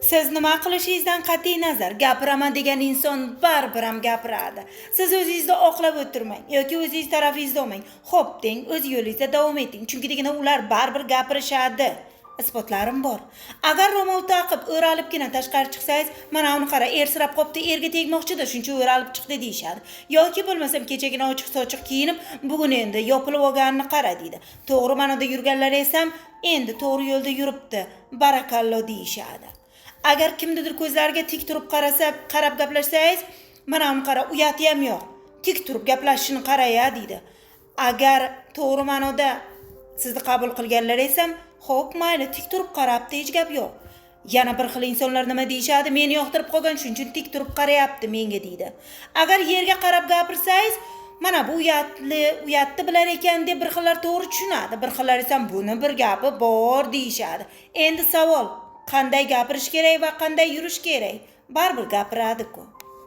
Siz nima qilishingizdan qat'iy nazar, gapiraman degan inson baribir ham gapiradi. Siz o'zingizni oqlab o'tirmang yoki o'zingiz tarafingizda olmang. Xo'p deng, o'z yo'lingizda davom eting. Chunki degani ular baribir gapirishadi. Isbotlarim bor. Agar ro'mol taqib, o'ralibgina tashqari chiqsangiz, mana uni qara, ersirab qopti, erga tegmoqchida, shuncha o'ralib chiqdi deyishadi. Yoki bo'lmasam kechagina ochiq-sochiq kiyinib, bugun endi yopilib olganini qara deydi. To'g'ri ma'noda yurganlar esa endi to'g'ri yo'lda yuribdi, barakallo deyishadi. Agar kimnidir ko'zlariga tik turib qarasa, qarab gaplashsangiz, mana uni qara, uyati ham yo'q. Tik turib gaplashishini qara-ya deydi. Agar to'g'ri ma'noda sizni qabul qilganlar esa, xo'p, mayli, tik turib qarabdi, hech gap yo'q. Yana bir xil insonlar nima deyishadi? Meni yoqtirib qolgan, shuning uchun tik turib qarayapti menga deydi. Agar yerga qarab gapirsangiz, mana bu uyatli, uyatni bilar ekan deb bir xillar to'g'ri tushunadi, bir xillar esa buni bir gapi bor deyishadi. Endi savol, qanday gapirish kerak va qanday yurish kerak? Baribir gapiradi-ku.